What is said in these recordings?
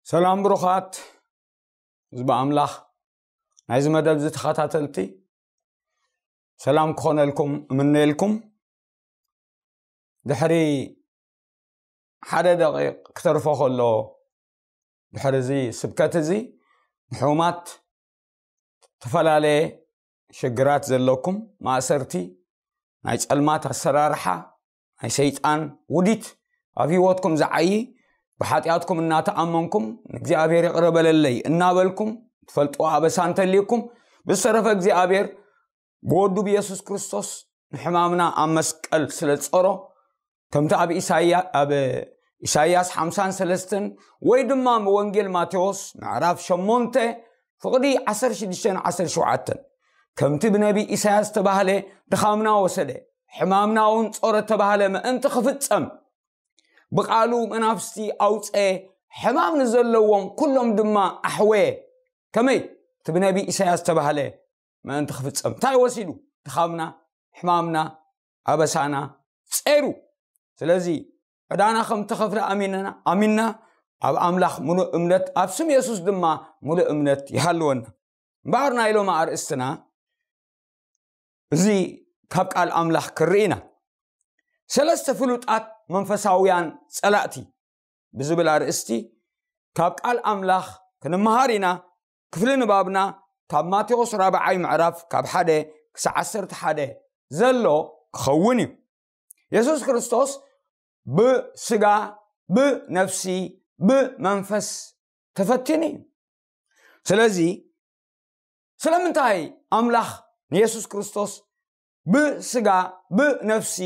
ሰላም ብሩኻት ህዝቢ ኣምላኽ፣ ናይዚ መደብ እዚ ተኸታተልቲ፣ ሰላም ክኾነልኩም እምነየልኩም። ድሕሪ ሓደ ደቂቕ ክተርፎ ከሎ፣ ድሕሪ እዚ ስብከት እዚ ንሕሙማት፣ ዝተፈላለየ ሽግራት ዘለኩም፣ ማእሰርቲ፣ ናይ ጸልማት ኣሰራርሓ፣ ናይ ሰይጣን ውዲት ኣብ ህይወትኩም ዝዓዪ፣ ብሓጢኣትኩም እናተኣመንኩም ንእግዚኣብሔር ይቕረ በለለይ እናበልኩም ትፈልጥዎ ኣበሳ እንተልዩኩም፣ ብዝተረፈ እግዚኣብሔር ብወዱ ብየሱስ ክርስቶስ ንሕማምና ኣብ መስቀል ስለ ዝጸሮ፣ ከምቲ ኣብ ኢሳያ-፣ ኣብ ኢሳያስ ሓምሳን ሰለስተን ወይ ድማ ወንጌል ማቴዎስ ምዕራፍ ሸሞንተ ፍቕዲ ዓሰርተ ሽዱሽተ ዓሰርተ ሸውዓተን፣ ከምቲ ብነቢ ኢሳያስ ዝተባህለ፣ ድኻምና ወሰደ፣ ሕማምና እውን ጾረ እተባህለ ምእንቲ ክፍጸም፣ ብቓሉ መናፍስቲ ኣውጸ፣ ሕማም ንዘለዎም ኩሎም ድማ ኣሕወየ። ከመይ? እቲ ብነቢ ኢሳያስ ዝተባህለ ምእንቲ ክፍጸም። እንታይ ወሲዱ? ድኻምና፣ ሕማምና፣ ኣበሳና ጸሩ። ስለዚ ዕዳና ከም ተኸፍለ ኣሚንና፣ ኣሚንና ኣብ ኣምላኽ ምሉእ እምነት፣ ኣብ ስም የሱስ ድማ ምሉእ እምነት ይሃልወና። እምበኣር ናይ ሎሚ ኣርእስትና እዚ ካብ ቃል ኣምላኽ ክርኢ ኢና። ሰለስተ ፍሉጣት መንፈሳውያን ጸላእቲ ብዝብል ኣርእስቲ ካብ ቃል ኣምላኽ ክንመሃር ኢና። ክፍሊ ንባብና ካብ ማቴዎስ ራብዓይ ምዕራፍ ካብ ሓደ ክሳዕ ዓሰርተ ሓደ ዘሎ ክኸውን እዩ። የሱስ ክርስቶስ ብስጋ፣ ብነፍሲ፣ ብመንፈስ ተፈቲኑ እዩ። ስለዚ ስለምንታይ ኣምላኽ ንየሱስ ክርስቶስ ብስጋ፣ ብነፍሲ፣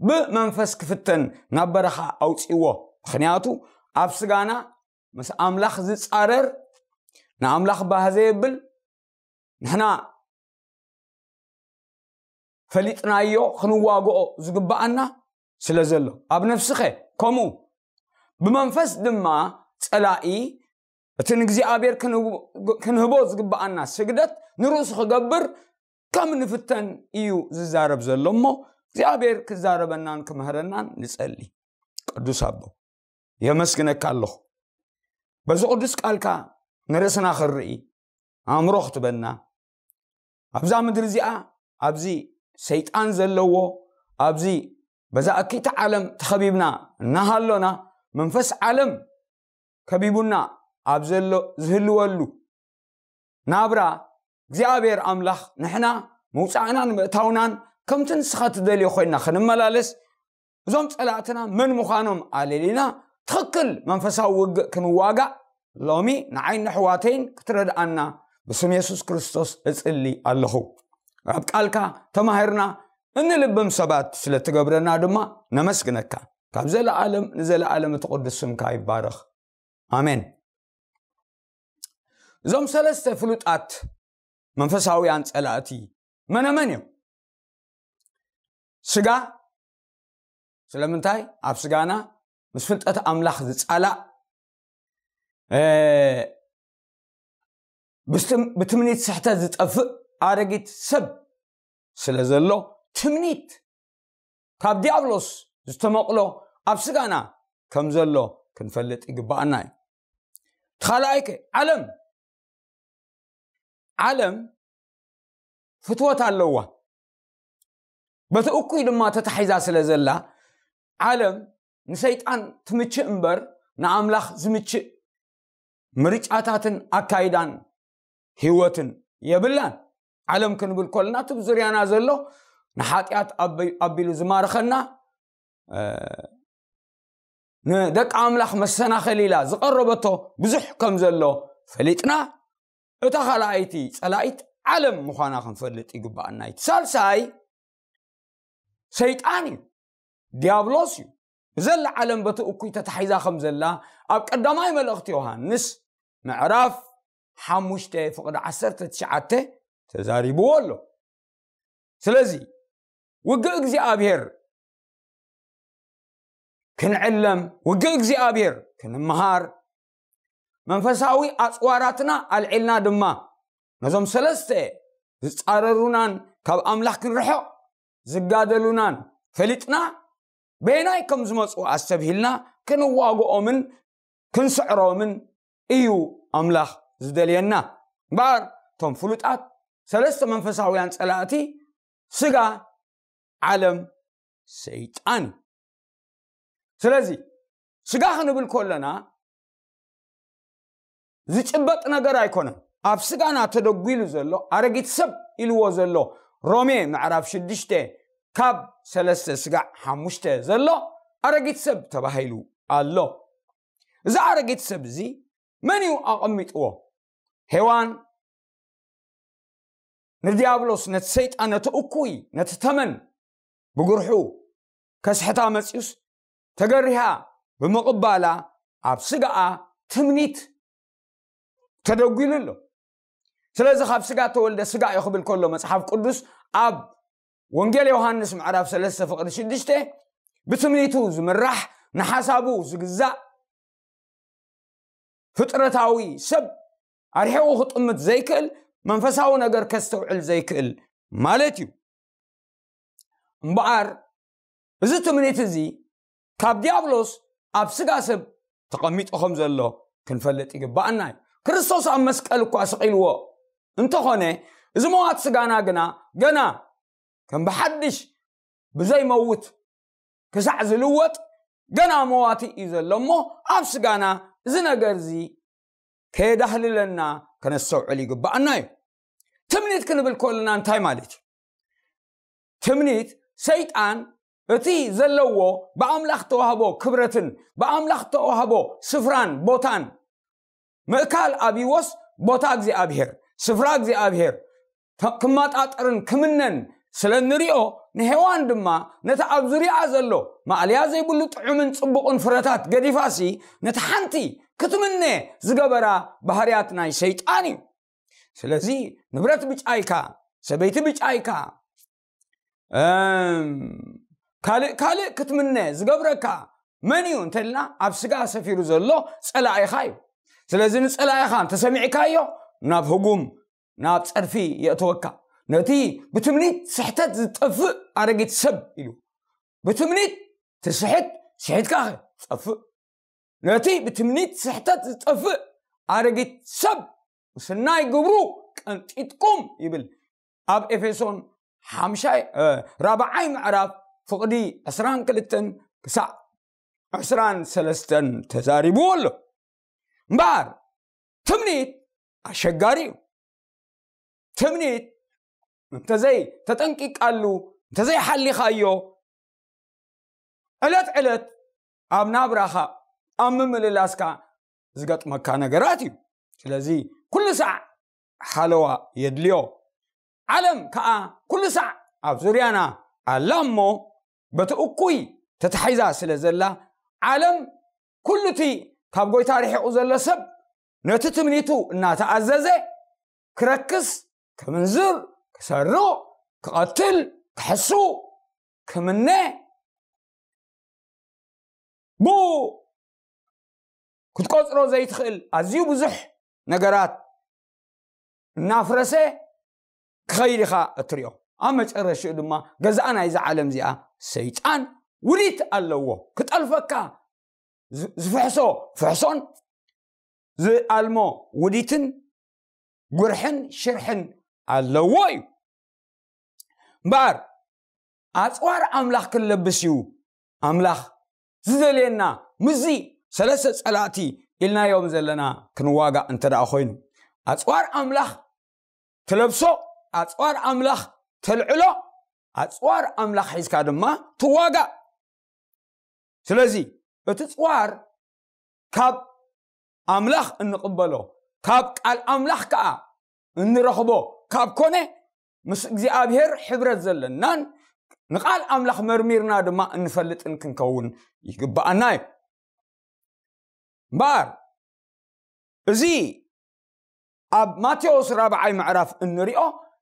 ብመንፈስ ክፍተን ናብ በረኻ ኣውጺእዎ? ምኽንያቱ ኣብ ስጋና ምስ ኣምላኽ ዝጻረር፣ ንኣምላኽ ባህ ዘየብል፣ ንሕና ፈሊጥናዮ ክንዋግኦ ዝግብኣና ስለ ዘሎ፣ ኣብ ነፍስኸ ከምኡ። ብመንፈስ ድማ ጸላኢ እቲ ንእግዚኣብሔር ክንህቦ ዝግብኣና ስግደት ንርእሱ ክገብር ከም ንፍተን እዩ ዝዛረብ ዘሎ እሞ፣ እግዚኣብሔር ክዛረበናን ክምህረናን ንጸሊ። ቅዱስ ኣቦ፣ የመስግነካ ኣለኹ። በዚ ቅዱስ ቃልካ ንርእስና ክንርኢ ኣእምሮ ክትበና፣ ኣብዛ ምድሪ እዚኣ፣ ኣብዚ ሰይጣን ዘለዎ፣ ኣብዚ በዛ እኪይቲ ዓለም ተኸቢብና እናሃሎና፣ መንፈስ ዓለም ከቢቡና ኣብ ዘሎ ዝህልወሉ ናብራ፣ እግዚኣብሔር ኣምላኽ ንሕና ምውጻእናን ምእታውናን ከምቲ ንስኻ ትደልዮ ኮይና ክንመላለስ፣ እዞም ጸላእትና መን ምዃኖም ኣለሊና፣ ትኽክል መንፈሳዊ ውግእ ክንዋጋእ፣ ሎሚ ንዓይን ንኣሕዋተይን ክትረድኣና ብስም የሱስ ክርስቶስ እጽሊ ኣለኹ። ኣብ ቃልካ ተማሂርና እንልብም ሰባት ስለ ትገብረና ድማ ነመስግነካ። ካብ ዘለኣለም ንዘለኣለም እቲ ቅዱስ ስምካ ይባረኽ። ኣሜን። እዞም ሰለስተ ፍሉጣት መንፈሳውያን ጸላእቲ መነመን እዮም? ስጋ፣ ስለምንታይ ኣብ ስጋና ምስ ፍልጠት ኣምላኽ ዝጻላእ፣ እ፣ ብስትም-፣ ብትምኒት ስሕተት ዝጠፍእ ኣረጊት ሰብ ስለ ዘሎ፣ ትምኒት ካብ ዲያብሎስ ዝተመቕሎ ኣብ ስጋና ከም ዘሎ ክንፈልጥ ይግባኣና እዩ። እቲ ካልኣይ ከ፣ ዓለም፣ ዓለም ፍትወት ኣለዋ። በቲ እኩይ ድማ ተታሒዛ ስለ ዘላ፣ ዓለም ንሰይጣን ትምችእ እምበር ንኣምላኽ ዝምችእ ምርጫታትን ኣካይዳን ህይወትን የብላን። ዓለም ክንብል ከለና፣ እቲ ብዙርያና ዘሎ ንሓጢኣት ኣቢ-፣ ኣቢሉ ዝማርኸና፣ እ፣ ንደቂ ኣምላኽ መሰናኸሊ ኢላ ዝቐረበቶ ብዙሕ ከም ዘሎ ፈሊጥና፣ እታ ካልኣይቲ ጸላኢት ዓለም ምዃና ክንፈልጥ ይግባኣና እዩ። እቲ ሳልሳይ ሰይጣን እዩ፣ ዲያብሎስ እዩ። ዘላ ዓለም በቲ እኩይ ተታሒዛ ከም ዘላ ኣብ ቀዳማይ መልእኽቲ ዮሃንስ ምዕራፍ ሓሙሽተ ፍቕዲ ዓሰርተ ትሽዓተ ተዛሪብዎ ኣሎ። ስለዚ ውግእ እግዚኣብሔር ክንዕለም፣ ውግእ እግዚኣብሔር ክንምሃር፣ መንፈሳዊ ኣጽዋራትና ኣልዒልና ድማ ነዞም ሰለስተ ዝጻረሩናን ካብ ኣምላኽ ክንርሕቕ ዝጋደሉናን ፈሊጥና፣ በየናይ ከም ዝመጹ ኣስተብሂልና ክንዋግኦምን ክንስዕሮምን እዩ ኣምላኽ ዝደልየና። እምበኣር እቶም ፍሉጣት ሰለስተ መንፈሳውያን ጸላእቲ፣ ስጋ፣ ዓለም፣ ሰይጣን እዩ። ስለዚ ስጋ ክንብል ከለና ዝጭበጥ ነገር ኣይኮነን። ኣብ ስጋና ተደጒሉ ዘሎ፣ ኣረጊት ሰብ ኢልዎ ዘሎ፣ ሮሜ ምዕራፍ ሽዱሽተ ካብ ሰለስተ ስጋዕ ሓሙሽተ ዘሎ ኣረጊት ሰብ ተባሂሉ ኣሎ። እዚ ኣረጊት ሰብ እዚ መን እዩ ኣቐሚጥዎ? ሄዋን ንዲያብሎስ፣ ነቲ ሰይጣን፣ ነቲ እኩይ፣ ነቲ ተመን ብጉርሑ ከስሕታ መጺኡስ፣ ተገሪሃ ብምቕባላ ኣብ ስጋኣ ትምኒት ተደጒሉ ኣሎ። ስለዚ ካብ ስጋ ተወልደ ስጋ እዩ ክብል ከሎ መጽሓፍ ቅዱስ ኣብ ወንጌል ዮሃንስ ምዕራፍ ሰለስተ ፍቕዲ ሽዱሽተ፣ ብትምኒቱ ዝምራሕ፣ ንሓሳቡ ዝግዛእ ፍጥረታዊ ሰብ ኣርሒቑ ክጥምት ዘይክእል፣ መንፈሳዊ ነገር ከስተውዕል ዘይክእል ማለት እዩ። እምበኣር እዚ ትምኒት እዚ ካብ ዲያብሎስ ኣብ ስጋ ሰብ ተቐሚጡ ከም ዘሎ ክንፈልጥ ይግባኣና እዩ። ክርስቶስ ኣብ መስቀል እኳ ስቒልዎ እንተኾነ፣ እዚ መዋቲ ስጋና ግና ገና ከም ብሓድሽ ብዘይመውት ክሳዕ ዝልወጥ ገና መዋቲ እዩ ዘሎ እሞ፣ ኣብ ስጋና እዚ ነገር እዚ ከየዳህልለና ከነስተውዕል ይግባኣና እዩ። ትምኒት ክንብል ከለና እንታይ ማለት እዩ? ትምኒት፣ ሰይጣን እቲ ዘለዎ ብኣምላኽ ተዋህቦ ክብረትን ብኣምላኽ ተዋህቦ ስፍራን ቦታን ምእካል ኣብይዎስ፣ ቦታ እግዚኣብሔር፣ ስፍራ እግዚኣብሔር ተ-፣ ክመጣጠርን ክምነን ስለ እንሪኦ፣ ንሄዋን ድማ ነቲ ኣብ ዙርያኣ ዘሎ ማእለያ ዘይብሉ ጥዑምን ጽቡቕን ፍረታት ገዲፋሲ፣ ነቲ ሓንቲ ክትምነ ዝገበራ ባህርያት ናይ ሰይጣን እዩ። ስለዚ ንብረት ብጫይካ፣ ሰበይቲ ብጫይካ፣ እም፣ ካልእ ካልእ ክትምነ ዝገብረካ መን እዩ እንተልና፣ ኣብ ስጋ ሰፊሩ ዘሎ ጸላኢኻ እዩ። ስለዚ ንጸላኢኻ እንተሰሚዕካዮ፣ ናብ ህጉም፣ ናብ ጸድፊ የእትወካ። ነቲ ብትምኒት ስሕተት ዝጠፍእ ኣረጊት ሰብ ኢሉ። ብትምኒት ትስሕት፣ ስሒትካ ትጠፍእ። ነቲ ብትምኒት ስሕተት ዝጠፍእ ኣረጊት ሰብ ምስናይ ግብሩ ቀንጢጥኩም ይብል። ኣብ ኤፌሶን ሓምሻይ፣ እ፣ ራብዓይ ምዕራፍ ፍቕዲ ዕስራን ክልተን ክሳዕ ዕስራን ሰለስተን ተዛሪቡ ኣሎ። እምበኣር ትምኒት ኣሸጋሪ እዩ። ትምኒት እንተዘይ ተጠንቂቃሉ፣ እንተዘይ ሓሊኻዮ፣ ዕለት ዕለት ኣብ ናብራኻ፣ ኣብ ምምልላስካ ዝገጥመካ ነገራት እዩ። ስለዚ ኩሉ ሳዕ ሓለዋ የድልዮ። ዓለም ከኣ ኩሉ ሳዕ ኣብ ዙርያና ኣላ እሞ፣ በቲ እኩይ ተታሒዛ ስለ ዘላ፣ ዓለም፣ ኩሉ እቲ ካብ ጎይታ ርሒቑ ዘሎ ሰብ ነቲ ትምኒቱ እናተኣዘዘ ክረክስ፣ ክምንዝር፣ ክሰርቕ፣ ክቐትል፣ ክሕሱ፣ ክምነ፣ ብኡ ክትቆጽሮ ዘይትኽእል ኣዝዩ ብዙሕ ነገራት እናፍረሰ ክኸይድ ኢኻ እትሪኦ። ኣብ መጨረሽኡ ድማ ገዛእ ናይዛ ዓለም እዚኣ ሰይጣን ውዲት ኣለዎ። ክጠልፈካ ዝ-፣ ዝፍሕሶ ፍሕሶን ዝኣልሞ ውዲትን ጉርሕን ሽርሕን ኣለዎ እዩ። እምበኣር ኣጽዋር ኣምላኽ ክንለብስ እዩ ኣምላኽ ዝደልየና። ምስዚ ሰለስተ ጸላእቲ ኢልናዮም ዘለና ክንዋጋእ እንተ ደኣ ኮይኑ፣ ኣጽዋር ኣምላኽ ትለብሶ፣ ኣጽዋር ኣምላኽ ተልዕሎ፣ ኣጽዋር ኣምላኽ ሒዝካ ድማ ትዋጋእ። ስለዚ እቲ ጽዋር ካብ ኣምላኽ እንቕበሎ፣ ካብ ቃል ኣምላኽ ከኣ እንረኽቦ ካብ ኮነ፣ ምስ እግዚኣብሔር ሕብረት ዘለናን ንቃል ኣምላኽ መርሚርና ድማ እንፈልጥን ክንከውን ይግብኣና እዩ። እምበኣር እዚ ኣብ ማቴዎስ ራብዓይ ምዕራፍ እንሪኦ፣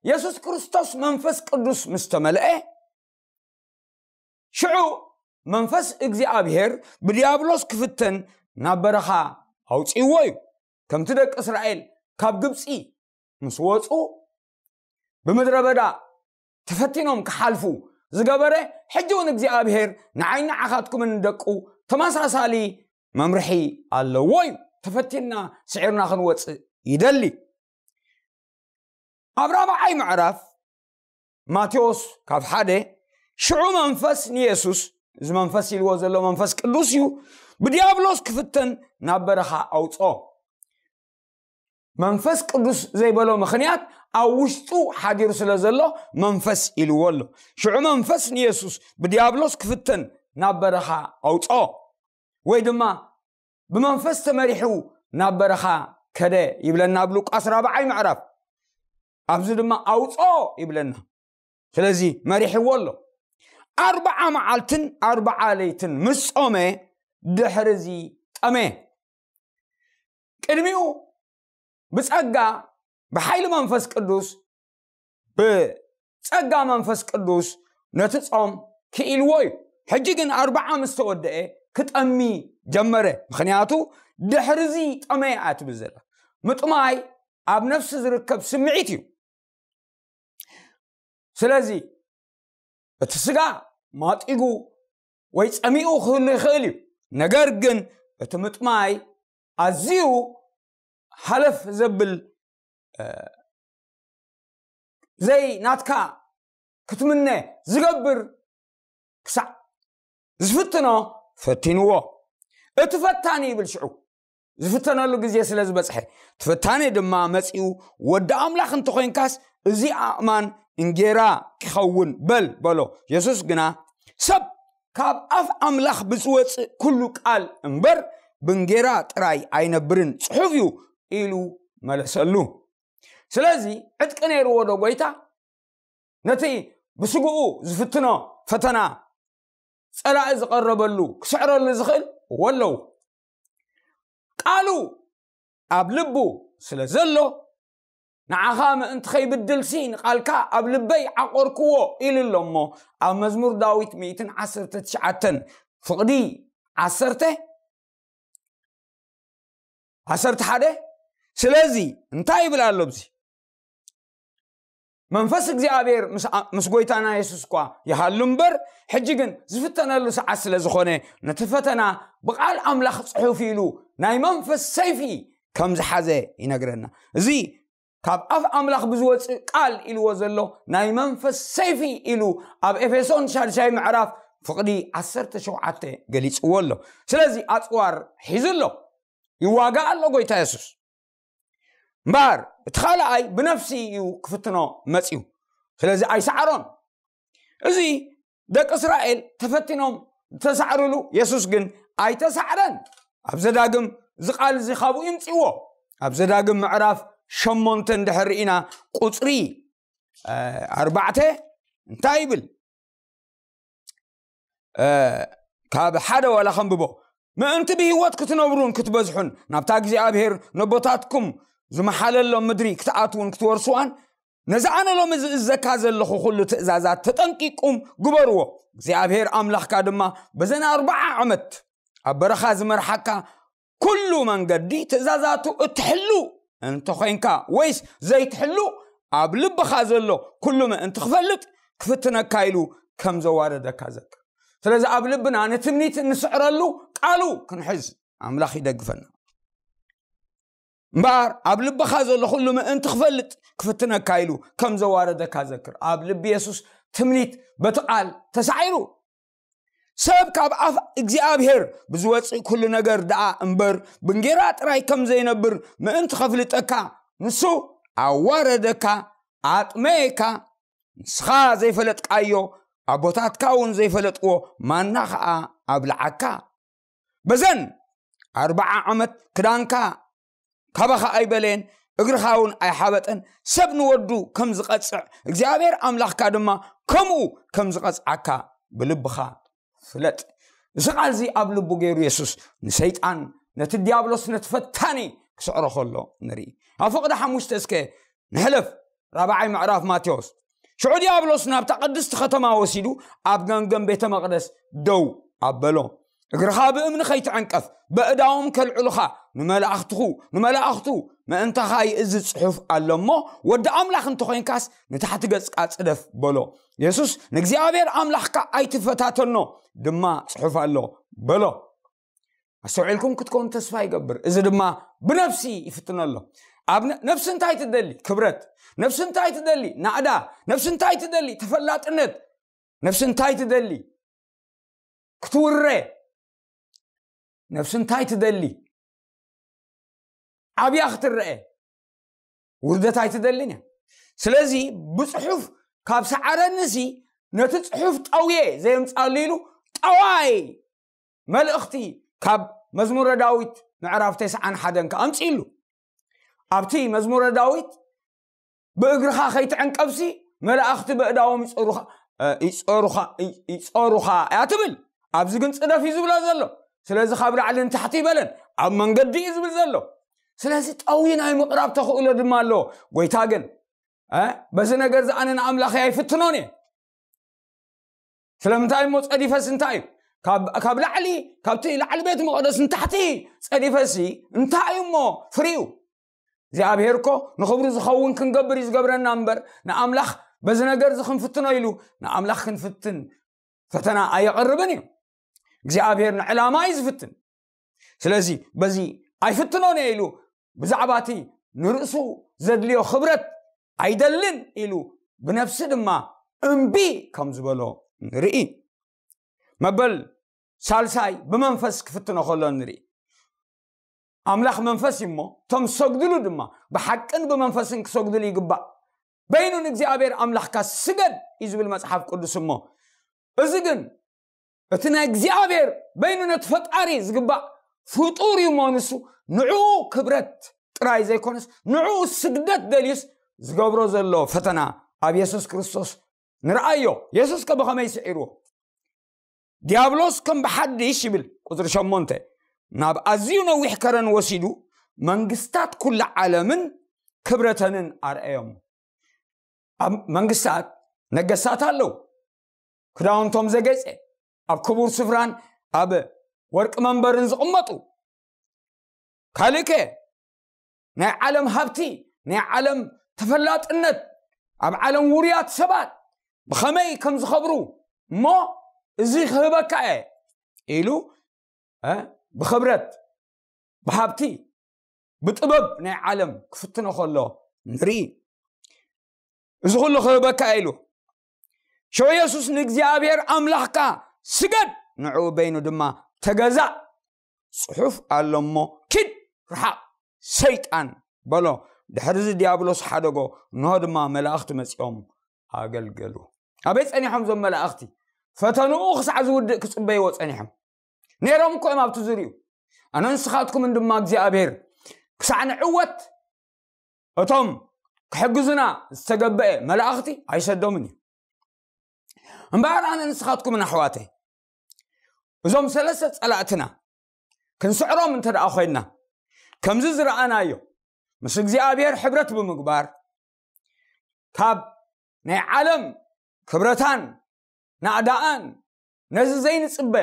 የሱስ ክርስቶስ መንፈስ ቅዱስ ምስ ተመልአ፣ ሽዑ መንፈስ እግዚኣብሔር ብድያብሎስ ክፍተን ናብ በረኻ ኣውጺእዎ እዩ። ከምቲ ደቂ እስራኤል ካብ ግብጺ ምስ ወጹ፣ ብምድረ በዳ ተፈቲኖም ክሓልፉ ዝገበረ፣ ሕጂ እውን እግዚኣብሔር ንዓይን ንዓኻትኩምን ንደቁ ተመሳሳሊ መምርሒ ኣለዎ እዩ። ተፈቲንና ስዒርና ክንወፅእ ይደሊ። ኣብ ራብዓይ ምዕራፍ ማቴዎስ ካብ ሓደ ሽዑ መንፈስ ንየሱስ፣ እዚ መንፈስ ኢልዎ ዘሎ መንፈስ ቅዱስ እዩ፣ ብዲያብሎስ ክፍተን ናብ በረኻ ኣውፅኦ። መንፈስ ቅዱስ ዘይበሎ ምኽንያት ኣብ ውሽጡ ሓዲሩ ስለ ዘሎ መንፈስ ኢልዎ ኣሎ። ሽዑ መንፈስ ንየሱስ ብዲያብሎስ ክፍተን ናብ በረኻ ኣውፅኦ፣ ወይ ድማ ብመንፈስ ተመሪሑ ናብ በረኻ ከደ ይብለና ኣብ ሉቃስ ራብዓይ ምዕራፍ። ኣብዚ ድማ ኣውፅኦ ይብለና። ስለዚ መሪሕዎ ኣሎ። ኣርብዓ መዓልትን ኣርብዓ ለይትን ምስ ጾመ ድሕሪ እዚ ጠመ። ቅድሚኡ ብጸጋ ብሓይሊ መንፈስ ቅዱስ፣ ብጸጋ መንፈስ ቅዱስ ነቲ ጾም ክኢልዎ እዩ። ሕጂ ግን ኣርብዓ ምስ ተወደአ ክጠሚ ጀመረ። ምኽንያቱ ድሕሪ እዚ ጠመ እያ ትብል ዘላ። ምጥማይ ኣብ ነፍሲ ዝርከብ ስምዒት እዩ። ስለዚ እቲ ስጋ ማጢጉ ወይ ጸሚኡ ክህሉ ይኽእል እዩ። ነገር ግን እቲ ምጥማይ ኣዝዩ ሃለፍ ዘብል፣ እ፣ ዘይ ናትካ ክትምነ ዝገብር ክሳዕ ዝፍትኖ ፈቲንዎ። እቲ ፈታኒ ይብል ሽዑ ዝፍተነሉ ግዜ ስለ ዝበጽሐ፣ እቲ ፈታኒ ድማ መጺኡ፣ "ወዲ ኣምላኽ እንተኾይንካስ፣ እዚ ኣእማን እንጌራ ክኸውን በል" በሎ። የሱስ ግና፣ "ሰብ ካብ ኣፍ ኣምላኽ ብዝወጽእ ኩሉ ቃል እምበር፣ ብእንጌራ ጥራይ ኣይነብርን ጽሑፍ እዩ" ኢሉ መለሰሉ። ስለዚ ዕጥቂ ነይርዎ ዶ ጎይታ? ነቲ ብስግኡ ዝፍትኖ ፈተና ጸላኢ ዝቐረበሉ ክስዕረሉ ዝኽእል እዎ ኣለዎ። ቃሉ ኣብ ልቡ ስለ ዘሎ፣ "ንዓኻ ምእንቲ ኸይብድልሲ ንቓልካ ኣብ ልበይ ዓቖርክዎ" ኢሉ ኣሎ እሞ፣ ኣብ መዝሙር ዳዊት ሚእትን ዓሰርተ ትሽዓተን ፍቕዲ ዓሰርተ፣ ዓሰርተ ሓደ። ስለዚ እንታይ ይብል ኣሎ ኣብዚ? መንፈስ እግዚኣብሔር ምስ፣ ምስ ጎይታና የሱስ እኳ ይሃሉ እምበር፣ ሕጂ ግን ዝፍተነሉ ሰዓት ስለ ዝኾነ፣ ነቲ ፈተና ብቓል ኣምላኽ ጽሑፍ ኢሉ ናይ መንፈስ ሰይፊ ከም ዝሓዘ ይነግረና። እዚ ካብ ኣፍ ኣምላኽ ብዝወጽእ ቃል ኢልዎ ዘሎ ናይ መንፈስ ሰይፊ ኢሉ ኣብ ኤፌሶን ሻድሻይ ምዕራፍ ፍቕዲ ዓሰርተ ሸውዓተ ገሊጽዎ ኣሎ። ስለዚ ኣጽዋር ሒዙ ኣሎ፣ ይዋጋእ ኣሎ ጎይታ የሱስ። እምበኣር እቲ ካልኣይ ብነፍሲ እዩ ክፍትኖ መጺኡ። ስለዚ ኣይሰዓሮን። እዚ ደቂ እስራኤል ተፈቲኖም ዝተሳዕርሉ፣ የሱስ ግን ኣይተሳዕረን። ኣብ ዘዳግም እዚ ቃል እዚ ካብኡ ይምጽእዎ። ኣብ ዘዳግም ምዕራፍ ሸሞንተ እንድሕር ርኢና ቁጽሪ፣ እ፣ ኣርባዕተ እንታይ ይብል? እ፣ ካብ ሓደ ዋላ ከንብቦ። "ምእንቲ ብህይወት ክትነብሩን ክትበዝሑን፣ ናብታ እግዚኣብሔር ነቦታትኩም ዝመሓለሎም ምድሪ ክትኣትዉን ክትወርስዋን፣ ነዚ ኣነ ሎሚ ዝእዘካ ዘለኹ ኩሉ ትእዛዛት ተጠንቂቁም ግበርዎ። እግዚኣብሔር ኣምላኽካ ድማ በዘን ኣርብዓ ዓመት ኣብ በረኻ ዝመርሓካ ኩሉ መንገዲ ትእዛዛቱ እትሕሉ እንተኾይንካ ወይስ ዘይትሕሉ፣ ኣብ ልብኻ ዘሎ ኩሉ ምእንቲ ክፈልጥ ክፍትነካ ኢሉ ከም ዘዋረደካ ዘክር። ስለዚ ኣብ ልብና ንትምኒት እንስዕረሉ ቃሉ ክንሕዝ ኣምላኽ ይደግፈና። እምበኣር ኣብ ልብኻ ዘሎ ኩሉ ምእንቲ ክፈልጥ ክፍትነካ ኢሉ ከም ዘዋረደካ ዘክር። ኣብ ልቢ የሱስ ትምኒት በቲ ቃል ተሳዒሩ። ሰብ ካብ ኣፍ እግዚኣብሔር ብዝወፅእ ኩሉ ነገር ደኣ እምበር ብእንጌራ ጥራይ ከም ዘይነብር ምእንቲ ከፍልጠካ ንሱ ኣዋረደካ፣ ኣጥመየካ። ንስኻ ዘይፈለጥካዮ ኣቦታትካ እውን ዘይፈለጥዎ ማና ኸዓ ኣብልዓካ። በዘን ኣርብዓ ዓመት ክዳንካ ካባኻ ኣይበለየን፣ እግርኻ እውን ኣይሓበጠን። ሰብ ንወዱ ከም ዝቐጽዕ እግዚኣብሔር ኣምላኽካ ድማ ከምኡ ከም ዝቐጽዓካ ብልብኻ ፍለጥ። እዚ ቃል እዚ ኣብ ልቡ ገይሩ የሱስ ንሰይጣን፣ ነቲ ዲያብሎስ፣ ነቲ ፈታኒ ክስዕሮ ከሎ ንርኢ። ኣብ ፍቕዲ ሓሙሽተ እስከ ንሕለፍ። ራብዓይ ምዕራፍ ማቴዎስ። ሽዑ ዲያብሎስ ናብታ ቅድስቲ ከተማ ወሲዱ ኣብ ገምገም ቤተ መቕደስ ደው ኣበሎ። እግርኻ ብእምኒ ከይትዕንቀፍ፣ በእዳዎም ከልዕሉኻ ንመላእኽትኹ፣ ንመላእኽቱ ምእንታኻ ይእዝዝ ጽሑፍ ኣሎ እሞ፣ ወዲ ኣምላኽ እንተኾይንካስ ንታሕቲ ገጽካ ጽደፍ በሎ። የሱስ ንእግዚኣብሔር ኣምላኽካ ኣይትፈታተኖ ድማ ጽሑፍ ኣሎ በሎ። ኣስተውዒልኩም ክትኮኑ ተስፋ ይገብር። እዚ ድማ ብነፍሲ ይፍትነሎ። ኣብ ነ- ነፍሲ እንታይ ትደሊ? ክብረት። ነፍሲ እንታይ ትደሊ? ናእዳ። ነፍሲ እንታይ ትደሊ? ተፈላጥነት። ነፍሲ እንታይ ትደሊ? ክትውረ። ነፍሲ እንታይ ትደሊ? ዓብያ ክትረአ። ውርደት ኣይትደልን እያ። ስለዚ ብፅሑፍ ካብ ሰዓረንሲ ነቲ ፅሑፍ ጠውየ ዘየምፃሉ ኢሉ ጠዋይ መልእኽቲ ካብ መዝሙረ ዳዊት ምዕራፍ ተስዓን ሓደን ከኣምፅእሉ። ኣብቲ መዝሙረ ዳዊት ብእግርኻ ከይትዕንቀብሲ መላእኽቲ በእዳዎም ይጸሩኻ እ፣ ይጸሩኻ ይ- ይጸሩኻ እያ ትብል። ኣብዚ ግን ጽደፍ እዩ ዝብሎ ዘሎ። ስለዚ ካብ ላዕሊ ንታሕቲ ይበለን ኣብ መንገዲ እዩ ዝብል ዘሎ። ስለዚ ጠዊ ናይ ምቕራብ ተኽእሎ ድማ ኣሎ። ጎይታ ግን እ፣ በዚ ነገር እዚ ኣነ ንኣምላኸይ ኣይፍትኖን እየ። ስለምንታይ እሞ ጸዲፈስ እንታይ እዩ? ካብ ካብ ላዕሊ ካብቲ ላዕሊ ቤት መቕደስ ንታሕቲ ጸዲፈሲ እንታይ እዩ እሞ ፍሪኡ? እግዚኣብሔር እኮ ንኽብሩ ዝኸውን ክንገብር እዩ ዝገብረና እምበር ንኣምላኽ በዚ ነገር እዚ ክንፍትኖ ኢሉ ንኣምላኽ ክንፍትን ፈተና ኣየቐርብን እዩ። እግዚኣብሔር ንዕላማ እዩ ዝፍትን። ስለዚ በዚ ኣይፍትኖን እየ ኢሉ ብዛዕባ እቲ ንርእሱ ዘድልዮ ክብረት ኣይደልን ኢሉ ብነፍሲ ድማ እምቢ ከም ዝበሎ ንርኢ። መበል ሳልሳይ ብመንፈስ ክፍትኖ ከሎ ንርኢ። ኣምላኽ መንፈስ እዩ እሞ እቶም ዝሰግድሉ ድማ ብሓቅን ብመንፈስን ክሰግድሉ ይግባእ። በይኑ ንእግዚኣብሔር ኣምላኽካ ስገድ እዩ ዝብል መጽሓፍ ቅዱስ እሞ እዚ ግን እቲ ናይ እግዚኣብሔር በይኑ ነቲ ፈጣሪ ዝግባእ ፍጡር እዩ እሞ ንሱ ንዕኡ ክብረት ጥራይ ዘይኮነስ ንዕኡ ስግደት ደልዩስ ዝገብሮ ዘሎ ፈተና ኣብ የሱስ ክርስቶስ ንርኣዮ። የሱስ ከ ብኸመይ ስዒርዎ? ዲያብሎስ ከም ብሓድሽ ይብል ቁፅሪ ሸሞንተ ናብ ኣዝዩ ነዊሕ ከረን ወሲዱ መንግስታት ኩላ ዓለምን ክብረተንን ኣርአዮም። ኣብ መንግስታት ነገስታት ኣለዉ። ክዳውንቶም ዘጌጸ ኣብ ክቡር ስፍራን ኣብ ወርቂ መንበርን ዝቕመጡ ካልእከ ናይ ዓለም ሃብቲ ናይ ዓለም ተፈላጥነት ኣብ ዓለም ውርያት ሰባት ብኸመይ ከም ዝኸብሩ እሞ እዚ ክህበካ እየ ኢሉ እ፣ ብኽብረት ብሃብቲ ብጥበብ ናይ ዓለም ክፍትኖ ከሎ ንርኢ። እዚ ኩሉ ክህበካ ኢሉ ሸው የሱስ ንእግዚኣብሔር ኣምላኽካ ስገድ ንዕኡ በይኑ ድማ ተገዛእ ጽሑፍ ኣሎ እሞ ኪድ ርሓቕ ሰይጣን በሎ። ድሕርዚ ዲያብሎስ ሓደጎ። እንሆ ድማ መላእኽቲ መጺኦም ኣገልገሉ። ኣበይ ጸኒሖም እዞም መላእኽቲ? ፈተንኡ ክሳዕ ዝውድእ ክጽበይዎ ጸኒሖም ነይሮም እኮ እዮም ኣብቲ ዝርዩ። ኣነ ንስኻትኩምን ድማ እግዚኣብሔር ክሳዕ ንዕወት እቶም ክሕግዙና ዝተገበአ መላእኽቲ ኣይሰዶምን እዩ። እምበኣር ኣነ ንስኻትኩምን ኣሕዋተይ እዞም ሰለስተ ጸላእትና ክንስዕሮም እንተ ደኣ ኮይንና ከምዚ ዝረኣናዮ ምስ እግዚኣብሔር ሕብረት ብምግባር ካብ ናይ ዓለም ክብረታን ናእዳኣን ነዚ ዘይንጽበ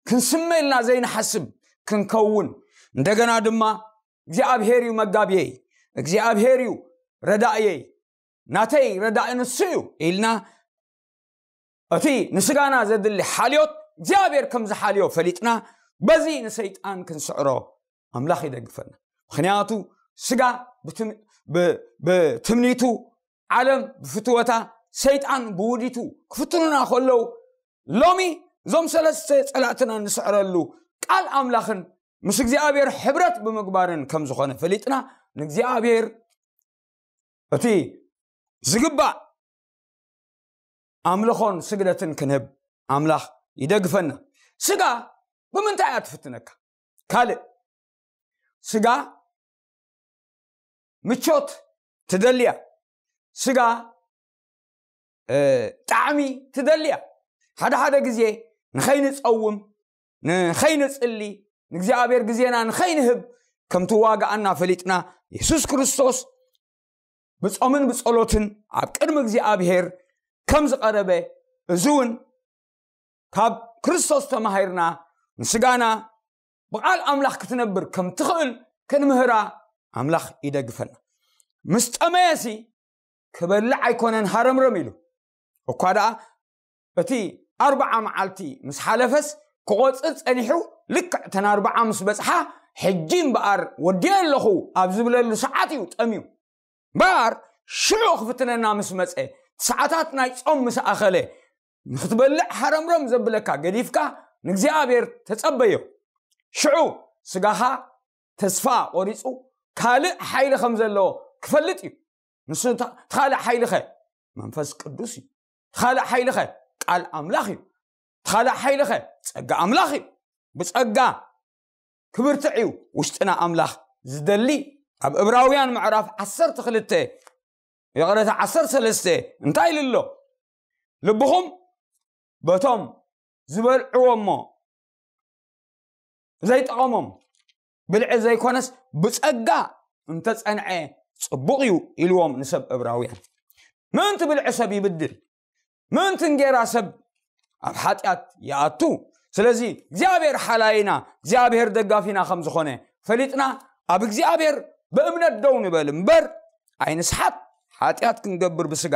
ክንስመ ኢልና ዘይንሓስብ ክንከውን እንደገና ድማ እግዚኣብሔር እዩ መጋብየይ እግዚኣብሔር እዩ ረዳእየይ ናተይ ረዳእ ንሱ እዩ ኢልና እቲ ንስጋና ዘድሊ ሓልዮት እግዚኣብሔር ከም ዝሓልዮ ፈሊጥና በዚ ንሰይጣን ክንስዕሮ ኣምላኽ ይደግፈና። ምኽንያቱ ስጋ ብትምኒቱ ዓለም ብፍትወታ ሰይጣን ብውዲቱ ክፍትኑና ከለዉ ሎሚ እዞም ሰለስተ ጸላእትና ንስዕረሉ ቃል ኣምላኽን ምስ እግዚኣብሔር ሕብረት ብምግባርን ከም ዝኾነ ፈሊጥና ንእግዚኣብሔር እቲ ዝግባእ ኣምልኾን ስግደትን ክንህብ ኣምላኽ ይደግፈና። ስጋ ብምንታይ እያ ትፍትነካ? ካልእ ስጋ ምቾት ትደልያ ስጋ ጣዕሚ ትደልያ ሓደ ሓደ ግዜ ንኸይንፀውም ንኸይንፅሊ ንእግዚኣብሔር ግዜና ንኸይንህብ ከም ትዋግኣና ፈሊጥና የሱስ ክርስቶስ ብጾምን ብጸሎትን ኣብ ቅድሚ እግዚኣብሔር ከም ዝቐረበ እዚ እውን ካብ ክርስቶስ ተማሂርና ንስጋና ብቓል ኣምላኽ ክትነብር ከም ትኽእል ክንምህራ ኣምላኽ ይደግፈና። ምስ ጠመየሲ ክበልዕ ኣይኮነን ሃረምረም ኢሉ እኳ ደኣ እቲ ኣርብዓ መዓልቲ ምስ ሓለፈስ ክቆጽር ጸኒሑ፣ ልክዕ ተን ኣርብዓ ምስ በጽሓ፣ ሕጂ እምበኣር ወዲየ ኣለኹ ኣብ ዝብለሉ ሰዓት እዩ ጠምዩ። እምበኣር ሽዑ ክፍትነና ምስ መጸ፣ ሰዓታት ናይ ጾም ምስ ኣኸለ፣ ንክትበልዕ ሃረምረም ዘብለካ ገዲፍካ ንእግዚኣብሔር ተጸበዮ። ሽዑ ስጋኻ ተስፋ ቆሪጹ ካልእ ሓይሊ ከም ዘለዎ ክፈልጥ እዩ። ንሱ እታ-፣ እቲ ካልእ ሓይሊኸ መንፈስ ቅዱስ እዩ። እቲ ካልእ ሓይሊኸ ቃል ኣምላኽ እዩ። እቲ ካልእ ሓይሊኸ ጸጋ ኣምላኽ እዩ። ብጸጋ ክብርትዕ እዩ ውሽጥና ኣምላኽ ዝደሊ። ኣብ ዕብራውያን ምዕራፍ ዓሰርተ ክልተ፣ ይቕረታ፣ ዓሰርተ ሰለስተ እንታይ ኢሉ ኣሎ? ልብኹም በቶም ዝበልዕዎ እሞ ዘይጠቐሞም ብልዒ ዘይኮነስ ብጸጋ እንተጸንዐ ጽቡቕ እዩ ኢልዎም ንሰብ ዕብራውያን። ምእንቲ ብልዒ ሰብ ይብድል፣ ምእንቲ እንጌራ ሰብ ኣብ ሓጢኣት ይኣቱ። ስለዚ እግዚኣብሔር ሓላይና፣ እግዚኣብሔር ደጋፊና ከም ዝኾነ ፈሊጥና ኣብ እግዚኣብሔር ብእምነት ደው ንበል እምበር ኣይንስሓት። ሓጢኣት ክንገብር ብስጋ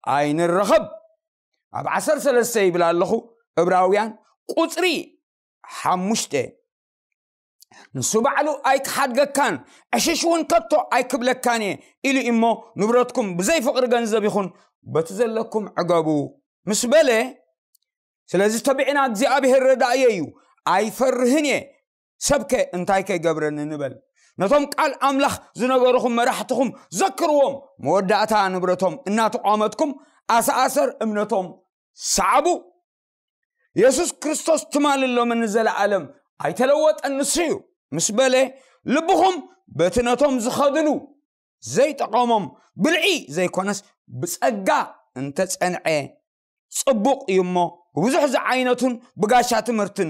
ኣይንረኸብ። ኣብ ዓሰርተ ሰለስተ ይብል ኣለኹ፣ ዕብራውያን ቁጽሪ ሓሙሽተ፣ ንሱ ባዕሉ ኣይክሓድገካን ዕሽሽ እውን ከቶ ኣይክብለካን እየ ኢሉ እሞ፣ ንብረትኩም ብዘይ ፍቕሪ ገንዘብ ይኹን በቲ ዘለኩም ዕገቡ ምስ በለ፣ ስለዚ ተቢዕና እግዚኣብሔር ረዳእየ እዩ፣ ኣይፈርህን እየ፣ ሰብከ እንታይ ከይገብረኒ ንበል። ነቶም ቃል ኣምላኽ ዝነገርኹም መራሕትኹም ዘክርዎም፣ መወዳእታ ንብረቶም እናተቋመጥኩም ኣሰኣሰር እምነቶም ሰዓቡ። የሱስ ክርስቶስ ትማሊ፣ ሎምን ንዘለኣለም ኣይተለወጠን፣ ንሱ እዩ ምስ በለ፣ ልብኹም በቲ ነቶም ዝኸድሉ ዘይጠቐሞም ብልዒ ዘይኮነስ ብጸጋ እንተጸንዐ ጽቡቕ እዩ እሞ፣ ብብዙሕ ዝዓይነቱን ብጋሻ ትምህርትን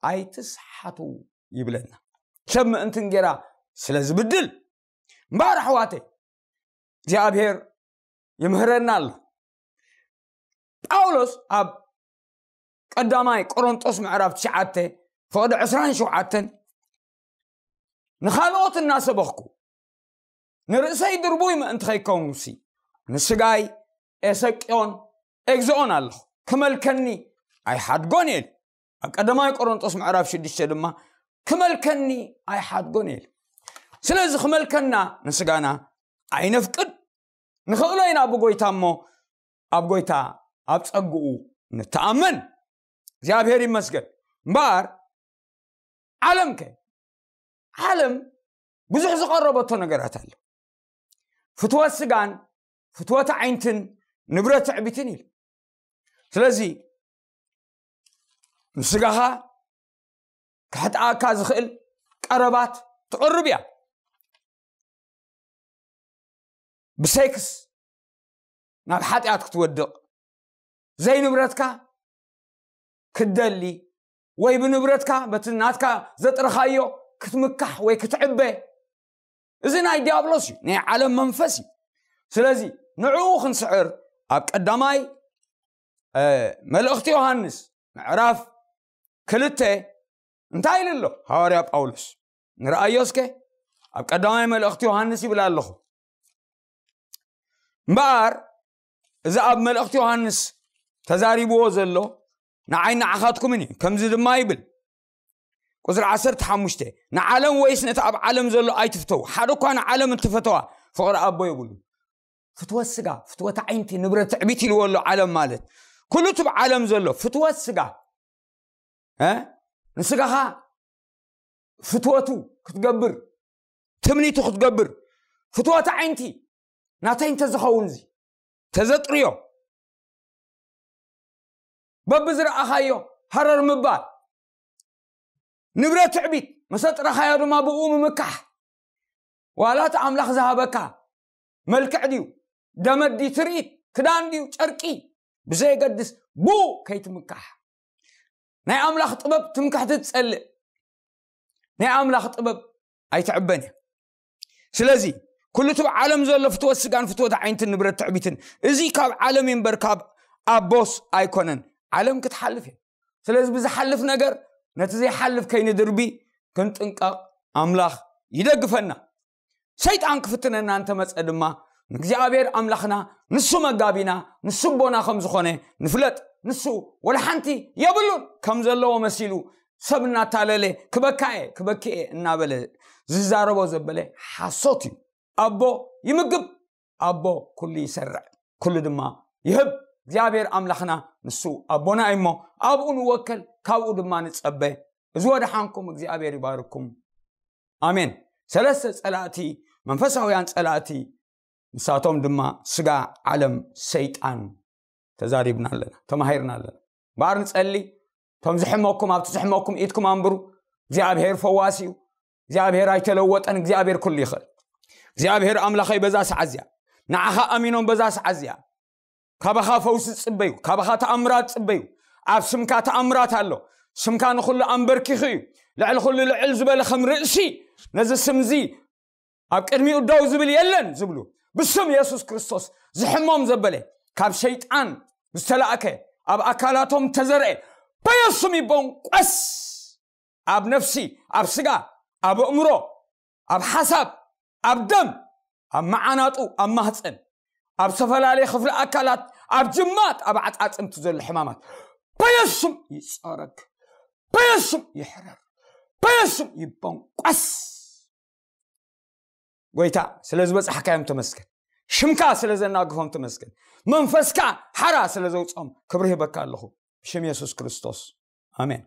ኣይትስሓቱ ይብለና። ሰብ ምእንቲ እንጌራ ስለ ዝብድል። እምበኣር ኣሕዋተይ፣ እግዚኣብሔር ይምህረና ኣሎ። ጳውሎስ ኣብ ቀዳማይ ቆሮንጦስ ምዕራፍ ትሽዓተ ፍቕዲ ዕስራን ሸውዓተን፣ ንኻልኦት እናሰበኽኩ ንርእሰይ ድርቡይ ምእንቲ ከይከውንሲ፣ ንስጋይ ኤሰቅዮን ኤግዝኦን ኣለኹ፣ ክመልከኒ ኣይሓድጎን እየ ኢሉ። ኣብ ቀዳማይ ቆሮንጦስ ምዕራፍ ሽዱሽተ ድማ ክመልከኒ ኣይሓድጎን እየ ኢሉ። ስለዚ ክመልከና ንስጋና ኣይነፍቅድ። ንኽእሎ ኢና ብጎይታ እሞ ኣብ ጎይታ ኣብ ጸግኡ ንተኣመን። እግዚኣብሔር ይመስገን። እምበኣር ዓለምከ? ዓለም ብዙሕ ዝቐረበቶ ነገራት ኣሎ። ፍትወት ስጋን ፍትወት ዓይንትን ንብረት ትዕቢትን ኢሉ። ስለዚ ንስጋኻ ከሕጥኣካ ዝኽእል ቀረባት ትቕርብ እያ። ብሴክስ ናብ ሓጢኣት ክትወድቕ፣ ዘይንብረትካ ክትደሊ፣ ወይ ብንብረትካ በቲ ናትካ ዘጥረኻዮ ክትምካሕ ወይ ክትዕበ፣ እዚ ናይ ዲያብሎስ እዩ፣ ናይ ዓለም መንፈስ እዩ። ስለዚ ንዕኡ ክንስዕር ኣብ ቀዳማይ፣ እ፣ መልእኽቲ ዮሃንስ ምዕራፍ ክልተ እንታይ ኢሉ ኣሎ ሃዋርያ ጳውሎስ? ንርኣዮ እስከ። ኣብ ቀዳማይ መልእኽቲ ዮሃንስ ይብል ኣለኹ። እምበኣር እዚ ኣብ መልእኽቲ ዮሃንስ ተዛሪብዎ ዘሎ ንዓይ ንዓኻትኩምን እዩ። ከምዚ ድማ ይብል፣ ቁጽሪ ዓሰርተ ሓሙሽተ፣ "ንዓለም ወይስ ነቲ ኣብ ዓለም ዘሎ ኣይትፍተው። ሓደ እኳ ንዓለም እንትፈተዋ ፍቕሪ ኣቦ የብሉን።" ፍትወት ስጋ፣ ፍትወት ዓይንቲ፣ ንብረት ትዕቢት ኢልዎ ኣሎ ዓለም ማለት። ኩሉ እቲ ኣብ ዓለም ዘሎ ፍትወት ስጋ፣ እ? ንስጋኻ ፍትወቱ ክትገብር፣ ትምኒቱ ክትገብር፣ ፍትወት ዓይንቲ ናተይ እንተዝኸውን እዚ ተዘጥርዮ፣ በብዝረኣኻዮ ሃረር ምባል፣ ንብረት ትዕቢት፣ መሰ ጥረኻዮ ድማ ብኡ ምምካሕ። ዋላ እቲ ኣምላኽ ዝሃበካ መልክዕ ድዩ፣ ደመት ድዩ፣ ትርኢት፣ ክዳን ድዩ፣ ጨርቂ፣ ብዘየገድስ ብኡ ከይትምካሕ። ናይ ኣምላኽ ጥበብ ትምክሕቲ ትጸልእ፣ ናይ ኣምላኽ ጥበብ ኣይትዕበን እያ። ስለዚ ኩሉ እቲ ኣብ ዓለም ዘሎ ፍትወት ስጋን ፍትወት ዓይንትን ንብረት ትዕቢትን፣ እዚ ካብ ዓለም እዩ እምበር ካብ ኣቦስ ኣይኮነን። ዓለም ክትሓልፍ እያ። ስለዚ ብዝሓልፍ ነገር ነቲ ዘይሓልፍ ከይንድርቢ ክንጥንቀቕ ኣምላኽ ይደግፈና። ሰይጣን ክፍትነና እንተመጸ ድማ ንእግዚኣብሔር ኣምላኽና ንሱ መጋቢና ንሱ ኣቦና ከም ዝኾነ ንፍለጥ። ንሱ ወላ ሓንቲ የብሉን። ከም ዘለዎ መሲሉ ሰብ እናታለለ ክበካየ ክበክየ እናበለ ዝዛረቦ ዘበለ ሓሶት እዩ። ኣቦ ይምግብ፣ ኣቦ ኩሉ ይሰርዕ፣ ኩሉ ድማ ይህብ። እግዚኣብሔር ኣምላኽና ንሱ ኣቦና እዩ እሞ ኣብኡ ንወከል፣ ካብኡ ድማ ንጸበ። እዚ ወደሓንኩም እግዚኣብሔር ይባርኩም። ኣሜን። ሰለስተ ጸላእቲ፣ መንፈሳውያን ጸላእቲ፣ ንሳቶም ድማ ስጋ፣ ዓለም፣ ሰይጣን። ተዛሪብና ኣለና፣ ተማሂርና ኣለና። እምበኣር ንጸሊ። እቶም ዝሕመኩም ኣብቲ ዝሕመኩም ኢድኩም ኣንብሩ። እግዚኣብሔር ፈዋሲ እዩ። እግዚኣብሔር ኣይተለወጠን። እግዚኣብሔር ኩሉ ይኽእል። እግዚኣብሔር ኣምላኸይ በዛ ሰዓት እዚኣ ንዓኻ ኣሚኖም በዛ ሰዓት እዚኣ ካባኻ ፈውሲ ጽበዩ፣ ካባኻ ተኣምራት ጽበዩ። ኣብ ስምካ ተኣምራት ኣሎ። ስምካ ንኹሉ ኣንበርኪኹ እዩ። ልዕሊ ኩሉ ልዕል ዝበለ ከም ርእሲ ነዚ ስምዚ ኣብ ቅድሚኡ ደው ዝብል የለን ዝብሉ ብስም የሱስ ክርስቶስ ዝሕሞም ዘበለ ካብ ሰይጣን ዝተላእከ ኣብ ኣካላቶም ተዘርአ በየሱም ይቦንቆስ። ኣብ ነፍሲ፣ ኣብ ስጋ፣ ኣብ ኣእምሮ፣ ኣብ ሓሳብ፣ ኣብ ደም፣ ኣብ መዓናጡ፣ ኣብ ማህፀን፣ ኣብ ዝተፈላለየ ክፍሊ ኣካላት፣ ኣብ ጅማት፣ ኣብ ዓፃፅምቲ ዘሎ ሕማማት በየሱም ይፀረግ፣ በየሱም ይሕረር፣ በየሱም ይቦንቆስ። ጎይታ ስለ ዝበፃሕካዮም ተመስገን። ሽምካ ስለ ዘናግፎም ተመስገን። መንፈስካ ሓራ ስለ ዘውፅኦም ክብሪ ሂበካ ኣለኹ ብሽም የሱስ ክርስቶስ። ኣሜን።